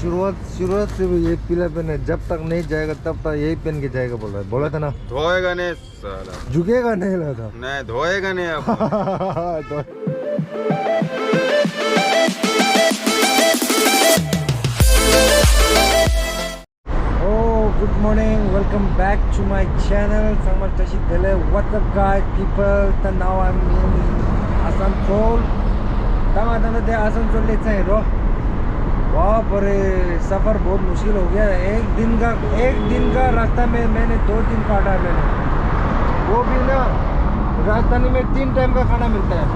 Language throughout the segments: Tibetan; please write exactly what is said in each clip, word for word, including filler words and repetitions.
शुरुआत शुरुआत से भी यही पीला पेन है, जब तक नहीं जाएगा तब तक यही पेन के जाएगा बोला है। बोला था ना। धोएगा नहीं साला। झुकेगा नहीं लगा था। नहीं, धोएगा नहीं अब। Oh, good morning, welcome back to my channel. ཚང་མར་བཀྲ་ཤིས་བདེ་ལེགས། What's up, guys, people? ད་now I'm in Asansol. ད་ང་ད་ནི་དེ་Asansol ལ་ཚན་རོ། बाप रे, सफर बहुत मुश्किल हो गया। एक दिन का, एक दिन का रास्ता में मैंने दो दिन काटा है मैंने। वो भी ना, राजधानी में तीन टाइम का खाना मिलता है,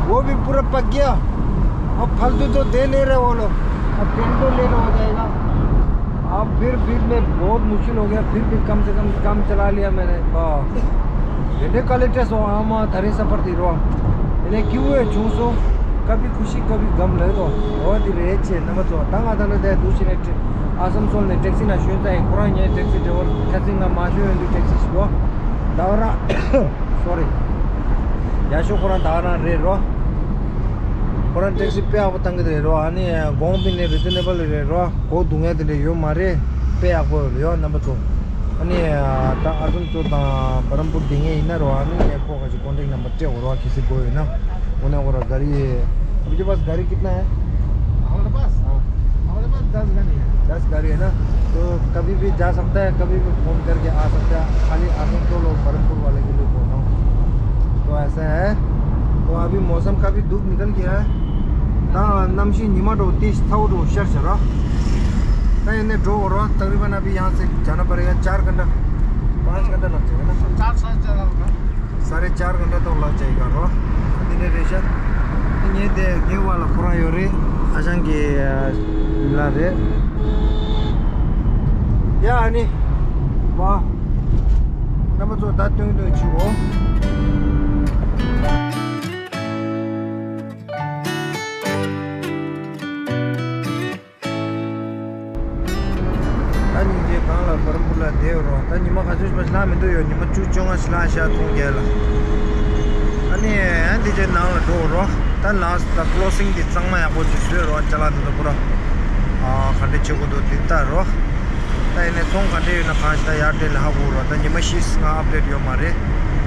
वो भी पूरा पक गया। अब फालतू तो दे नहीं रहे वो लोग, अब टेंट तो लेना हो जाएगा। अब फिर, फिर मैं बहुत मुश्किल हो गया, फिर भी कम से कम काम चला लिया मैंने। ཨོ། དེ་འདྲའི་དཀའ་ལས་སྤྲད་སོང་ཨ་མ། ད་རིང་སེམས་པ་དེ་རོ། དེ་ནས་སྐྱིད་པོ་བྱུང་སོང་། कभी खुशी कभी गम ལབ་དོ། འོ་དེ་རེད་ཆེ་རྣམ་པ་ཚོ། ད་ང་ད་ནི་དེ་འདུག་བྱས་ནས་ཊེ་ཨ་སམ་སོལ་ནས་ཊེག་སི་ནང་ཞོན་ཚར་ཡིན། ཁོ་རང་ངའི་ཊེག་སི་ཌ་རའི་ཝར། ཁ་སང་ང་མ་ཞོན་ཡོང་དུས་ཊེག་སི་ཞིག་འདུག་ད་ག་རང་སོ་རི། ཡ་ཤོ་ཁོ་རང་ད་ག་རང་རེད་རོ། ཁོ་རང་ཊེག་སི་དཔེ་ཡག་པོ་བཏང་གི་རེད་རོ། ཨ་ནི་གོང་པི་ནས་རི་ཛི་ནེ་བལ་རེད་རོ། གོ་སྡུག་བསྔལ་དེ་འདྲ་ཡོད་མ་རེད། དཔེ་ཡག་པོ་ཡོད་རེད་ཡོ་རྣམ་པ་ཚོ། ཨ་ནི་ད་ཨ་སམ་སོལ་དང་བྷ་རམ་པུར་དེ་ངས་ཡིན་ན་རོ། ཨ་ནི་ངས་ཁོ་ག་ཅིག་ཀོན་ཊེག་ནམ་བར་སྤྲད་འོ་རོ། ཁྱེད་ཚོ་དགོས་ཡོད་ན། वो ना वो गाड़ी है। आपके पास गाड़ी कितना है? हमारे पास? हाँ। हमारे पास दस गाड़ी है। दस गाड़ी है ना, तो कभी भी जा सकता है, कभी भी फोन करके आ सकता है। खाली आसनसोल और बरमपुर वाले के लिए बोल रहा हूँ। तो ऐसा है, तो अभी मौसम का भी धूप निकल गया है। ད་གནམ་གཤིས་ཉི་མ་འགྲོ་དེ་ཚ་བོ་འགྲོ་ཤར་ཤར་ར། ད་ཡིན་ནས་འགྲོ་འོ་ར། तकरीबन अभी यहाँ से जाना पड़ेगा चार घंटा, पाँच घंटा लग जाएगा ना। चार साढ़े चार घंटा। साढ़े चार घंटा तो लग जाएगा रो। དེ་ནས་རེད་ཤག་ངས་དེ་ངའི་བར་ལ་ཁོ་རང་ཡོད་རེད། ཨ་ཞང་གི་ལ་རེད། ཡ་ཨ་ནི། ཝ། རྣམ་པ་ཚོ་ད་སྟོན་སྟོན་བྱིའོ། ད་སྙིང་རྗེ་གང་ལ་བར་འབུར་ལ་བསྡད་རོགས། ད་ཉི་མ་ག་ཚོད་ཞིག་ལྷག་མི་འདུག་ཡོད། ཉི་མ་བཅུ་བཅོ་ལྔ་ཞིག་ལྷག་ཤག་ཚོང་རྒྱག་ལ། ཨ་ནི་ཨ་འདི་ཚོའི་ནང་ལ་འགྲོ་རོགས། ད་ལགས་ད་ཀློ་སིང་འདི་གཙང་མ་ཡག་པོ་ཅིག་བཟོས་རོགས། ཅ་ལག་འདི་ཚོ་པུ་ར་ཨ་ག་འདྲ་བྱེད་དགོས་འདུག་འདི་ལྟ་རོགས། ད་ཡིན་ནའི་ཚོང་ག་འདྲ་ཡོད་ན་གང་ཞིག་ད་ཡར་འདྲེ་ལ་ཧ་གོ་རོགས། ད་ཉི་མ་བཞི་ལྔ་ཨབ་ཌེཊ་ཡོད་མ་རེད།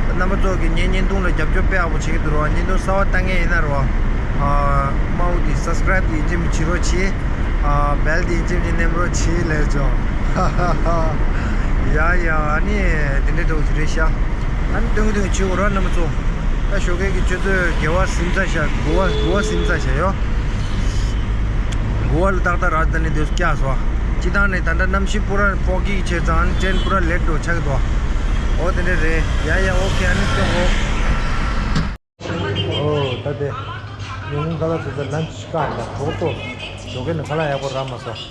ད་རྣམ་པ་ཚོ་གི་ངའི་བརྙན་ཐུང་ལ་རྒྱབ་སྐྱོར་དཔེ་ཡག་པོ་བྱེད་ཀྱི་འདུག་རོགས། བརྙན་ཐུང་གསར་པ་ལྟ་མཁན་ཡིན་ན་རོགས། ཨ་མའུ་འདི་སབ་སི་ཀ་རའིབ་འདི་ཡིན་གཅིག་མིན་གཅིག་རོགས་བྱེད། ཨ་བེལ་འདི་ཡིན་གཅིག་མིན་གཅིག་ནེམ་རོགས་བྱེད་ལས་ཆོག་ཡ་ཡ་ཨ་ནི་དེ་འདྲ་འདྲ་བོ་ཅིག་རེད་ཤག་ཨ་ནི་སྟོན་གི་སྟོན་གི་བྱེད་དགོས་རོགས་རྣམ་པ་ཚོ། ད་ཞོགས་ཀས་ཀྱི་ཆུ་ཚོད་བརྒྱད་པ་ཟིན་ཚར་ཤག་དགུ་པ་དགུ་པ་ཟིན་ཚར་ཤག་ཡོ། དགུ་པ་ལ་ཏག་ཏག་ར་ད་ནི་དེ་སྐྱག་སོ། སྤྱི་བཏང་ནས་ད་ལྟ་གནམ་གཤིས་པུ་ར་ཕོག་གི་བྱས་ཙང་ཨ་ནི་ཊེན་པུ་ར་ལེཊ་འགྲོ་ཆགས་འདུག་ཨོ་དེ་འདྲ་རེད། ཡ་ཡ་ཨོ་ཁེ་ཨ་ནི་སྟོན་གོ་ཨོ་ད་དེ་ཉིན་གུང་ཁ་ལག་ཟ་ས་ལན་ཆི་ཁ་ལ་གྲོགས་ཏོ། ཞོགས་ཀས་ནི་ཁ་ལག་ཡག་པོ་རག་མ་སོང་།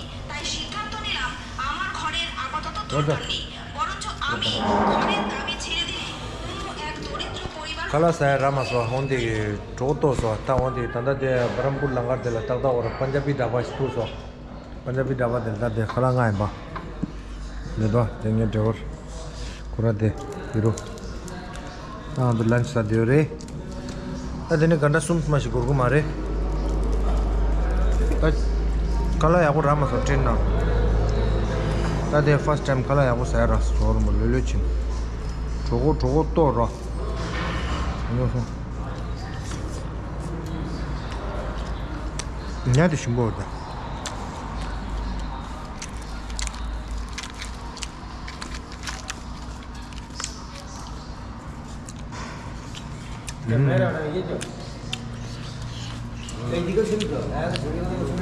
ཡོད་ད། ཁ་ལག་ཟ་ཡ་རག་མ་སོང་། འོན་ཏེ་གྲོགས་ཏོ་སོང་། ད་འོན་ཏེ་ད་ལྟ་དེ་བྷ་རམ་པུར་ལམ་ཁར་དེ་ལ་ཏག་ཏག་འོ་ར་པན་ཇ་པི་ཌ་བྷ་ཞིག་ཐུག་སོང་། པན་ཇ་པི་ཌ་བྷ་དེ་ལ་ད་དེ་ཁ་ལག་ང་ཡིན་པ། ལེ་དོ་དེ་ངའི་ཌ་རའི་ཝར། ཁོ་ར་དེ་ཡི་རུ། ད་ང་ཚོ་ལན་ཆི་ཟ་བསྡད་ཡོད་རེད། ད་དེ་ནས་ག་འདྲ་གསུམ་མ་ཞིག་འགོར་གི་མ་རེད། ད་ཁ་ལག་ཡག་པོ་རག་མ་སོང་ཊེན་ནང་། ད་དེ་ཕར་སི་ཊི་ཊེམ་ཁ་ལག་ཡག་པོ་ཟ་ཡ་རག་སོང་། ལོ་ལོས་ཕྱིན། གྲོད་ཁོག་གྲོད་ཁོག་ལྟོགས་རོ། ཉལ་ཏེ་ཞིམ་པོ་ཡོད་ད།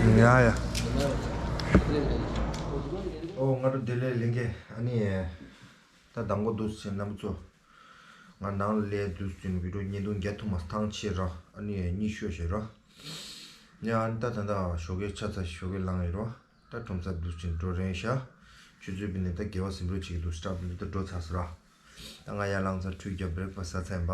ཡ་ཡ། ཨོ་ང་རུ་བདེ་ལེགས་ལིང་གེ་ཨ་ནི། ད་དང་པོ་འདུག་སེ་རྣམ་པ་ཚོ། ང་ནང་ལ་སླེབས་དུས་ཙམ་བི་ཌིའོ་བརྙན་ཐུང་རྒྱག་ཐུབ་མ་སོང་། ཐང་ཆད་ར། ཨ་ནི་གཉིད་ཤོར་ཤག་ར། ཡ་ཨ་ནི་ད་ད་ད་ཞོགས་ཀས་ཆ་ཚ་ཞོགས་ཀས་ལངས་ཡོད་ར། ད་ཁྲོམ་སར་འདུག་ཅིང་འགྲོ་རན་ཤག་ཆུ་ཚོད་བི་ནས་ད་དགེ་བ་སེམས་སྐྱིད་བྱེད་ཀྱི་འདུག་སི་ཊ་ཕ་འདི་ད་འགྲོ་ཚར་སོང་ར། ད་ང་ཡར་ལངས་ཚར་ཁྲུས་བརྒྱབ་བྷི་རེག་ཕ་སི་ཟ་ཚར་ཡིན་པ།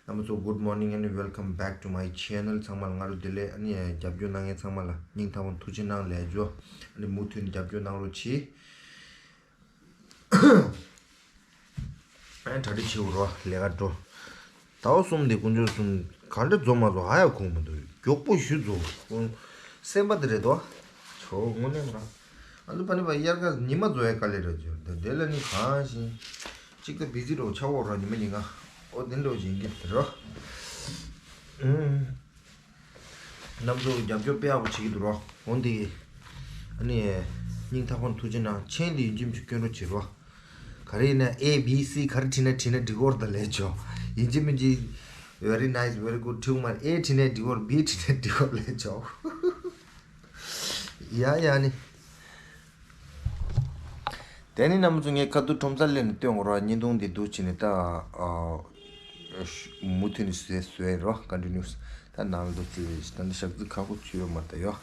རྣམ་པ་ཚོ་good morning and welcome back to my channel. ཚང་མ་ལ་ང་རུ་བདེ་ལེགས། ཨ་ནི་རྒྱབ་སྐྱོར་གནང་མཁན་ཚང་མ་ལ་སྙིང་ཐག་པ་ནས་ཐུགས་རྗེ་གནང་ལབ་རྒྱུ། ཨ་ནི་མུ་མཐུད་ནས་རྒྱབ་སྐྱོར་གནང་རོགས་གྱིས། ཨ་གྲ་སྒྲིག་བྱེད་དགོས་རོ། ལས་ཀ་འགྲོ། ཟླ་བ་གསུམ་དེ་དཀོན་མཆོག་གསུམ་ག་འདྲ་འཛོམས་མ་འཛོམས་ཧ་ཡང་གོ་མི་འདུག་མགྱོགས་པོ་ཞེ་པོ་འཛོམས། སེམས་པ་དེ་རེད་དོ། ཨོ་དངོས་གནས་ར། ཨ་ལུ་པ་ནི་པ་དབྱར་ཁ་ཉི་མ་འཛོ་ཡ་དཀའ་ལས་ར་ཅོ། དེ་དེ་ལ་ནི་གང་ཞིང་། གཅིག་ད་བི་ཟི་རོ་ཆ་བོ་ར་ཉི་མ་ཉི་ང་། ཨོ་དེ་འགྲོ་ཞིང་གི་ར། ཨུམ། གནམ་གྲུ་རྒྱབ་སྐྱོར་དཔེ་ཡག་པོ་བྱེད་ཀྱི་འདུག་རོ། འོན་ཏེ། ཨ་ནི། སྙིང་ཐག་པ་ནས་ཐུགས་རྗེ་གནང་། མཆན་འདི་ཡིན་གཅིག་མིན་གཅིག་སྐྱོན་རོགས་བྱེད་རོ། ག་རེ་ཡིན་ན་A B C ག་རེ་བྲིས་ན་བྲིས་ན་འགྲིག་གི་རེད་ད་ལས་ཆོག་ཡིན་གཅིག་མིན་གཅིག very nice, very good ཐུག་མ་རེད། A བྲིས་ན་འགྲིག་གི་རེད། B བྲིས་ན་འགྲིག་གི་རེད་ལས་ཆོག་ཡ་ཡ་ནི། དེ་ནི་རྣམ་པ་ཚོ་ངས་ཁ་ཐུག་ཁྲོམ་ས་སླེབས་ནས་སྟོན་དགོས་ར། བརྙན་ཐུང་འདི་འདུག་བྱས་ནས་ད། ཨ། མུ་མཐུད་ནས་བཟོས་བཟོས་རོ། ཀོན་ཊི་ནིའུ་སི། ད་ནང་ལ་འདུག་བྱས་ད་འདི་ཞག་རྩི་ཁག་པོ་བྱུས་ཡོད་མ་རེད་ད་ཡོ།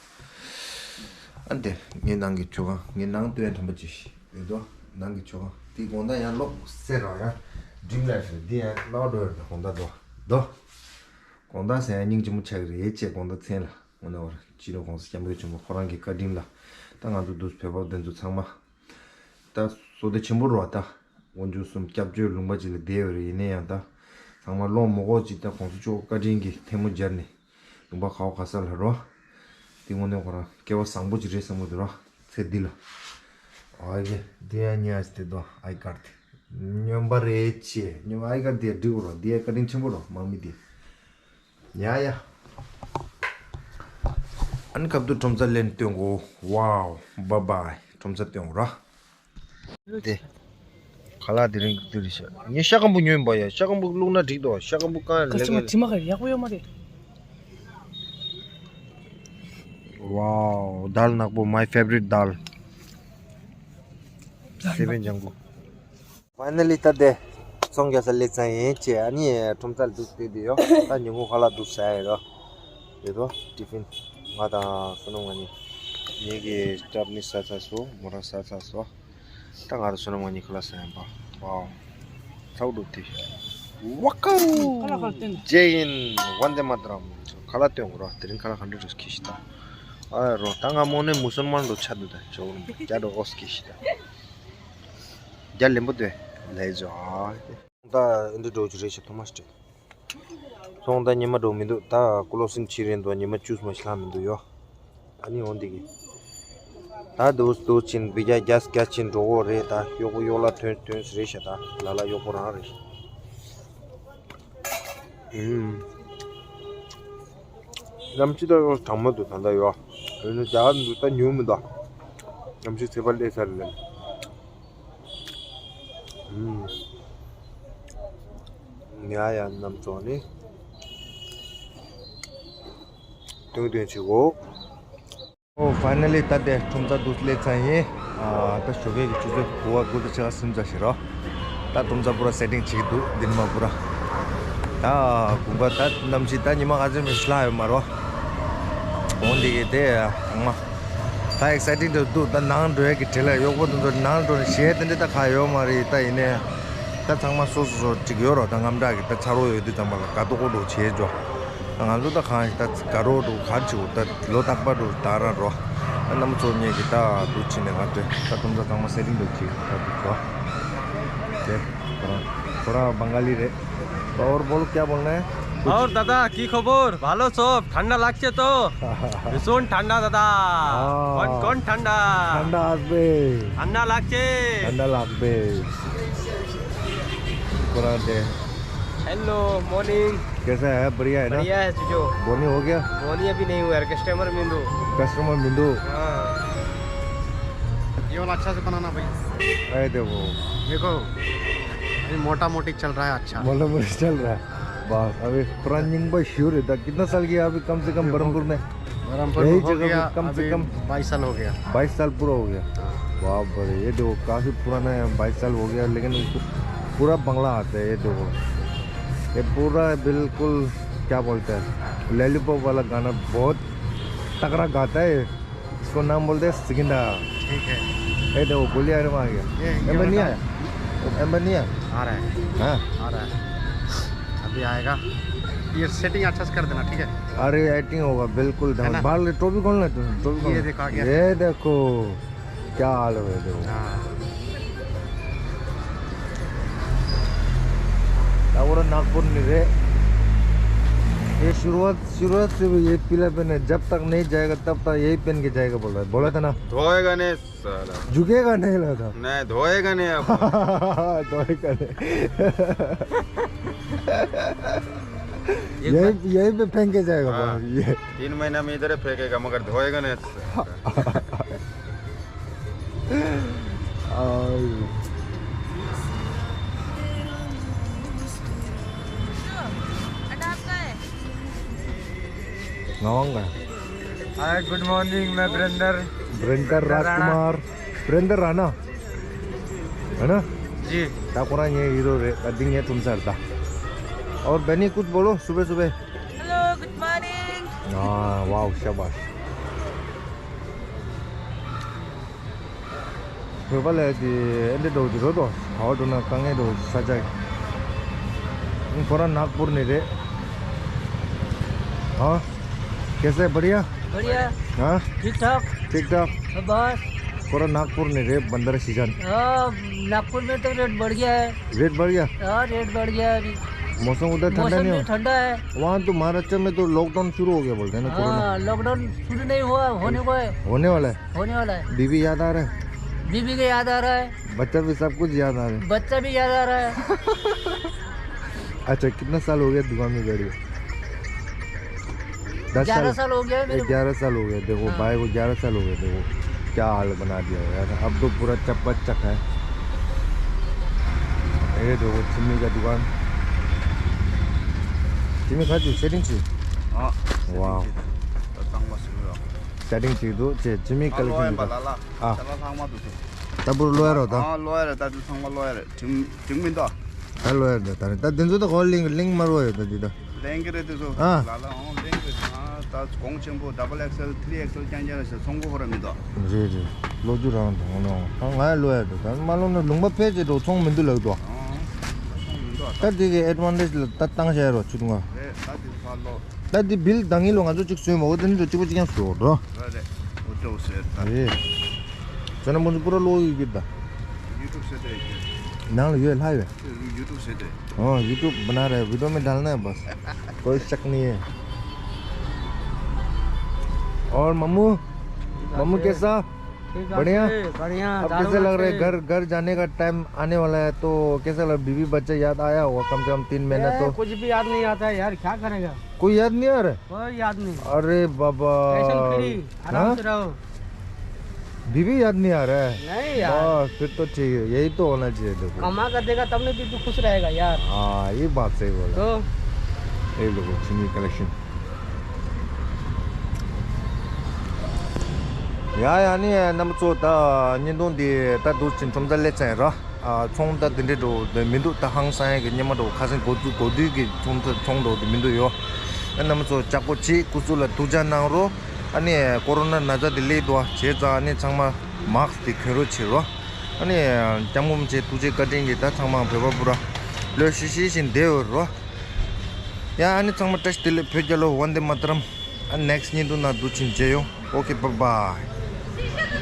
ཨ་འདི་ངའི་ནང་གི་མཆོད་ཁང་། ངའི་ནང་སྟོན་དྲན་པ་ཅིག་ཡོད་དོ། ནང་གི་མཆོད་ཁང་། དེའི་དགོང་དག་ཡང་ལོག་སེ་རོ་ཡ། ཌིམ་ལའེཊ་རེད། འདི་ཡང་ལོག་འགྲོ་ཡོད་དོ། དགོང་དག་དོ། དོ། དགོང་དག་ཟེར་ཡང་སྙིང་རྗེ་མོ་ཆགས་ཀྱི་རེད་ཅེས་དགོང་དག་མཚན་ལ། དངོས་གནས་བར་སྤྱི་ནོར་༸གོང་ས་༸སྐྱབས་མགོན་ཆེན་པོ་ཁོ་རང་གི་བཀའ་དྲིན་ལ། ད་ང་ཚོ་འདུག་བོད་པ་དེ་ཚོ་ཚང་མ། ད་བསོད་བདེ་ཆེན་པོ་རེད་བ་ད། དབང་ཕྱུག་གསུམ་སྐྱབས་བཅོལ་ལུང་པ་ཅིག་ལ་བསྡད་ཡོད་རེད། ཡིན་ན་ཡང་ད། ཚང་མ་སློང་མོ་གོ་ཅིག་ད་༸གོང་ས་མཆོག་བཀའ་དྲིན་གྱིས་ཐལ་མོ་སྦྱར་ནས། ལུང་པ་ག་བ་ག་ས་ལ་རོ། དེ་དངོས་གནས་ཁོ་རང་སྐལ་བ་བཟང་པོ་ཅིག་རེད་བསམ་གྱི་འདུག་རོ། ཚེ་འདི་ལ། ཨ་ཡེ། དེ་ཡང་ཉལ་སྟེ་དོ་ཨའི་ཀར་དེ། སྨྱོན་པ་རེད་ཅེས། སྨྱོན་པ་ཨའི་ཀར་དེ་འགྲིག་གི་རོ། དེ་ཡང་བཀའ་དྲིན་ཆེན་པོ་རོ་དམག་མི་དེ། ཡ་ཡ། ཨ་ནི་ཁ་ཐུག་ཁྲོམ་ས་སླེབས་ནས་སྟོན་དགོས། Wow, bye bye. ཁྲོམ་ས་སྟོན་དགོས་ར། དེ། ཁ་ལག་དེ་རིང་གི་དེ་རེད་ཤག་ངས་ཤ་སྐམ་པོ་ཉོས་ཡིན་པ་ཡ། ཤ་སྐམ་པོ་བླུགས་ན་འགྲིག་འདུག་ཤ་སྐམ་པོ་བཀང་ཡ་ལས་ཀ་ཀ་ཅི་མ་དྲི་མ་ག་ཡག་པོ་ཡོད་མ་རེད། Wow, དཱལ་ནག་པོ། My favorite དཱལ། སེ་བན་ལྗང་གུ། ཕའི་ནལ་ལི་ད་དེ་ཚོང་རྒྱག་ས་སླེབས་ཚར་ཡིན་ཅེས། ཨ་ནི་ཁྲོམ་སར་འདུག་བསྡད་དེ་ཡོད། ད་ཉིན་གུང་ཁ་ལག་འདུག་ཟ་ཡ་ཡོད། དེ་ཚོ་ཏི་ཕིན། ང་དང་བསོད་ནམས་ང་གཉིས། ངེད་ཀྱི་སྐྲ་ནི་ཟ་ཚར་སོང་། མོ་རང་ཟ་ཚར་སོང་། ད་ང་དང་བསོད་ནམས་ང་གཉིས་ཁ་ལག་ཟ་ཡིན་པ། ཝའོ། ཚ་བོ་འདུག་དེ། ཝ་ཀའུ། ཇེ་ཡིན། ཝན་དེ་མ་ཏྲམ། ཁ་ལག་སྟོན་དགོས་རོ། དེ་རིང་ཁ་ལག་ག་འདྲ་འདྲ་ཁྱེར་ཤི་ད། ཨ་རོ། ད་ང་མོ་ནས་མུ་སུལ་མན་འགྲོ་ཆ་འདུག་ད་ཇོ་རྒྱ་འགྲོ་ཨོ་སི་ཁྱེར་ཤི་ད། རྒྱ་ལེན་པོ་དེ་ལས་ཇོ་ཨ། ད་འདི་འགྲོ་རྒྱུ་རེད་ཤག་ཐོ་མ་སི་ཊི། ཚོང་ད་ཉི་མ་འགྲོ་མི་འདུག་ད་ཀོ་ལོ་སིང་ཕྱི་རེད་འདུག་ཉི་མ་བཅུ་མ་ཞིག་ལྷག་མི་འདུག་ཡོ། ཨ་ནི་འོང་འདི་གི། ད་འདུག་འདུག་ཕྱིན་བི་རྒྱ་རྒྱ་རྒྱ་ཕྱིན་འགྲོ་གོ་རེད་ད། གཡོག་པོ་གཡོག་ལ་ཐོན་ཐོན་རེད་ཤག་ད་ལ་ལ་གཡོག་པོ་རང་རེད་ཤག་ཨུམ། གནམ་གཤིས་ད་གྲང་མོ་འདུག་ད་ལྟ་ཡོ། འོན་ནི་རྒྱ་གར་འདུག་ད་ཉུང་མི་འདུག་གནམ་གཤིས་ཚད་པ་སླེབས་ཚར་རེད། ཨུམ། ཡ་ཡ་རྣམ་ཚོགས་ནི། སྟོན་སྟོན་བྱེད་གོ། ཨོ་ཕའི་ནལ་ལི་ད་དེ་ཁྲོམ་ས་འདུག་སླེབས་ཚར་ཡིན། ཨ་ད་ཞོགས་ཀས་ཀྱི་ཆུ་ཚོད་དགུ་པ་དགུ་དང་ཕྱེད་ཀ་སུམ་ཙམ་ཞིག་རོ། ད་ཁྲོམ་ས་པུ་ར་སེ་ཊིང་བྱེད་ཀྱི་འདུག་འདི་ནས་མར་པུ་ར། ད་དགོན་པ་ད་གནམ་གཤིས་ད་ཉི་མ་ག་ཚོད་མིན་ཤི་ལྷག་ཡོད་མ་རོ། འོང་འདི་གི་དེ་ཚང་མ། ད་ཨེག་སའི་ཊིང་དུ་འདུག་ད་ནང་འགྲོ་ཡ་གི་བྲེལ་ལ། གཡོག་པོ་དེ་ཚོ་ནང་འགྲོ་ནས་གཞས་དེ་འདྲ་ད་ག་ཡོད་མ་རེད་ད། ཡིན་ནའི། ད་ཚང་མ་སོ་སོ་སོ་འགྲིག་ཡོད་རོ། ད་དངངས་སྐྲག་གི་ད་ཆ་རོགས་ཡོད་དུས་ཙམ་པ་ལ་དགའ་ཏོག་ཏོག་བྱེད་འཇོག་ད་ང་ཚོ་ད་གང་ཞིག་ད་དགའ་རོགས་འགྲོ་གར་བྱེད་དགོས་ད་ལོ་རྟག་པར་འགྲོ་ད་ར་རོ། ད་རྣམ་པ་ཚོ་ངེད་ཀྱི་ད་འདུག་བྱས་ནས་ང་ཚོས་ད་ཁྲོམ་ས་ཚང་མ་སེ་ཊིང་འགྲོ་བྱེད་ད་འདུག་རོ། དེ་ཁོ་རང་ཁོ་རང་བང་ག་ལི་རེད། और बोलो, क्या बोलना है? और दादा, की खबर? ভালো সব? ঠান্ডা লাগছে তো? ভীষণ ঠান্ডা দাদা। हाँ। कौन कौन ঠান্ডা? ঠান্ডা আসবে। ঠান্ডা লাগছে। ঠান্ডা লাগবে। पुराने। Hello, morning. कैसा है? बढ़िया है ना? बढ़िया है चुजो। बोनी हो गया? बोनी अभी नहीं हुआ यार, कस्टमर मिंदो। कस्टमर मिंदो। हाँ। ये वाला अच्छा से बनाना भाई। अरे देखो। देखो, अभी मोटा मोटी चल रहा है। अच्छा। मोटा मोटी चल रहा है। बस अभी पुरानी बस शुरू है। कितना साल किया अभी कम से कम बरमपुर में? बरमपुर यही में हो जगह गया, पे कम से अभी कम बाईस साल हो गया। बाईस साल पूरा हो गया। हाँ। बाप रे, ये देखो काफी पुराना है, बाईस साल हो गया, लेकिन इसको पूरा बंगला आता है। ये देखो, ये पूरा बिल्कुल क्या बोलते हैं, लॉलीपॉप वाला गाना बहुत तगड़ा गाता है। इसको नाम बोलते हैं सिकिंदा। ठीक है। ये देखो, गोली आयरन आ गया। ये, ये एम्बर नहीं वाला आया? एम्बर नहीं आया? आ रहा है। हाँ? आ रहा है। अभी आएगा। ये सेटिंग अच्छा से कर देना, ठीक है? अरे, एक्टिंग होगा, बिल्कुल है ना? बाहर ले, टोपी खोलना तुम, टोपी ये खोलना। देखो, आ गया। ये देखो, क्या हाल है, देखो। हाँ। ད་འོ་ར་ནག་པོ་ནི་རེད། ये शुरुआत, शुरुआत से भी ये पीला पेन है, जब तक नहीं जाएगा तब तक यही पेन के जाएगा बोल रहा है। बोला था ना? धोएगा नहीं साला। झुकेगा नहीं लगा था। नहीं, धोएगा नहीं अब। धोएगा नहीं। यही, यही पे फेंक के जाएगा। हाँ। ये तीन महीना में इधर ही फेंकेगा, मगर धोएगा नहीं। हाय, गुड मॉर्निंग, मैं वीरेंद्र। वीरेंद्र राजकुमार। वीरेंद्र राणा। है ना? जी। ད་ཁོ་རང་ངའི་ཧི་རོ་རེད། ད་འདི་ངའི་ཁྲོམ་སར་ད། और बनी कुछ बोलो सुबह सुबह। Hello, good morning. हाँ, वाह, शाबाश। བོད་པ་ལས་དེ་ཨེ་འདྲ་འགྲོ་གི་རོ་དོ། བ་འགྲོ་ན་དཀའ་ངལ་འགྲོ་ས་ཆ། ཁོ་རང་ནག་པུར་ནས་རེད། हाँ, कैसे, बढ़िया? बढ़िया। हाँ? ठीक ठाक। ठीक ठाक। बस। ཁོ་རང་ནག་པུར་ནས་རེད། बंदर सीजन। हाँ, नागपुर में तो रेट बढ़ गया है। रेट बढ़ गया? हाँ, रेट बढ़ गया है अभी। मौसम उधर ठंडा मौसम नहीं भी हो? ठंडा है। वहाँ तो महाराष्ट्र में तो लॉकडाउन शुरू हो गया बोलते हैं ना, कोरोना। हाँ, लॉकडाउन शुरू नहीं हुआ, होने को है। होने वाला है। होने वाला है। बीबी याद आ रहा है? बीबी के याद आ रहा है। बच्चा भी सब कुछ याद आ रहा है। बच्चा भी याद आ रहा है। अच्छा, कितना साल हो गया दुकान में बैठ के? दस साल? ग्यारह साल हो गया है मेरे को। ग्यारह साल हो गया। देखो, हाँ। भाई को ग्यारह साल हो गया। देखो, क्या हाल बना दिया यार। अब तो पूरा चप्पा चक है। ये देखो, चिम्मी का दुकान। चिम्मी खा तू, सेटिंग सी। हाँ, वाह। सेटिंग सी। तो तंग मत सुनो। सेटिंग सी तो, चे-, चिम्मी हाँ, कलेक्शन लो है, दिखा। बलाला। हाँ। चला थांग मत तू। ད་བུར་ལོ་ཡ་རོ་ད། ཨ་ལོ་ཡ་རེད། ད་དུ་ཚང་མ་ལོ་ཡ་རེད། དྲིང་དྲིང་མི་འདུག་ད་ལོ་ཡ་རེད། ད་རེད། ད་དེ་ཚོ་ད་གོ་ལིང་ལིང་མ་རོ་ཡོད་ད་འདི་ད། ལེང་གི་རེད་དེ་ཚོ། ཨ། ལ་ལ་ཨོ་ལེང་གི་རེད། ཨ་ད་གོང་ཆེན་པོ་ཌབ་བལ་ཨེག་སེལ་ཐི་རི་ཨེག་སེལ་རྐྱང་རྐྱང་རེད་ཟེར། ཚོང་གོ་ཧོ་ར་མི་འདུག་རེད་རེད། ལོ་རྒྱུས་རང་དང་ངོ་ནོ་ཨ་ང་ཡ་ལོ་ཡ་རེད། ད་མ་ལོ་ན་ལུང་པ་ཕལ་ཆེར་འགྲོ་ཚོང་མི་འདུག་ལབ་འདུག་ཨ་ཚོང་མི་འདུག་ད་དེ་གི་ཨེ་ཌ་ཝན་ཊེཇ་ལ་ད་བཏང་བཞག་ཡ་རོ་ཆུ་དུང་ང་། རེད། ད་དེ་ཚོ་ལོ། ད་འདི་བིལ་ད་ངེད་ལོ་ང་ཚོ་གཅིག་བཟོས་མ་འོ་དེ་ནི་ཚོ་གཅིག་པོ་གཅིག་རྐྱང་བཟོས་འགྲོ། རེད་རེད། འོ་དེ་འོ་ཟེར་ད། རེད། ཚོ་ན་མོ་ཚོ་པུ་ར་ལོ་ཡི་གི་ད། ཡུ་ཊུབ་ཟེར་དེ་ཡི་གི། ནང་ལ་ཡོད་ལྷ་ཡོད། ཡུ་ཊུབ་ཟེར་དེ། हाँ, YouTube बना रहे हैं, वीडियो में डालना है बस। कोई शक नहीं है। और मामू, मामू कैसा? ठीक है, बढ़िया? बढ़िया, अब कैसे लग रहा है? घर, घर जाने का टाइम आने वाला है, तो कैसा लग, बीवी बच्चा याद आया होगा कम से कम तीन महीना तो? कुछ भी याद नहीं आता है यार, क्या करेगा? कोई याद नहीं आ रहा है? कोई याद नहीं। अरे बाबा। टेंशन फ्री, आराम से रहो। बीवी याद नहीं आ रहा है? नहीं यार। बस फिर तो ठीक है, यही तो होना चाहिए। देखो, कमा कर देगा तब ना बीवी खुश रहेगा यार। हाँ, ये बात सही बोला। तो ये लोगों चिमी कलेक्शन। ཡ་ཡ་ནི་རྣམ་པ་ཚོ། ད་བརྙན་ཐུང་འདི་ད་འདུག་ཅིང་ཁྲོམ་རྩ་ལེ་ཚན་ར། ཨ་ཚོང་ད་འདི་འདྲའི་འགྲོ་འདི་མི་འདུག་ད་ཧང་སང་ཡ་གི་སྙེ་མ་འགྲོ་ཁ་སང་གོ་དུས་གོ་དུས་ཀྱི་ཚོང་ཚོང་འགྲོ་འདི་མི་འདུག་ཡོ། ཨ་རྣམ་པ་ཚོ་ལྕགས་པོ་བྱེད་སྐུ་གཟུགས་ལ་ཐུགས་ཅག་གནང་རོགས། ཨ་ནི་ཀོ་རོ་ན་ན་ཚ་འདི་ལེགས་འགྲོ་བྱས་ཙང་ཨ་ནི་ཚང་མ་མཱག་སི་འདི་གྱོན་རོགས་བྱེད་རོགས། ཨ་ནི་སྐྱབས་མགོན་མཆོག་ཐུགས་རྗེ་བཀའ་དྲིན་གྱིས་ད་ཚང་མ་བོད་པ་པུ་ར་ལོས་ཤི་ཤི་བཞིན་བསྡད་ཡོད་རོགས། ཡ་ཨ་ནི་ཚང་མ་བཀྲ་ཤིས་བདེ་ལེགས། བོད་རྒྱལ་ལོ། ཝན་དེ་མ་ཏ་རམ། ཨ་ནེག་སི་ཊི་བརྙན་ཐུང་ནང་འདུག་ཅིང་མཇལ་ཡོང་། ཨོ་ཁེ། བཱའི་བཱའི།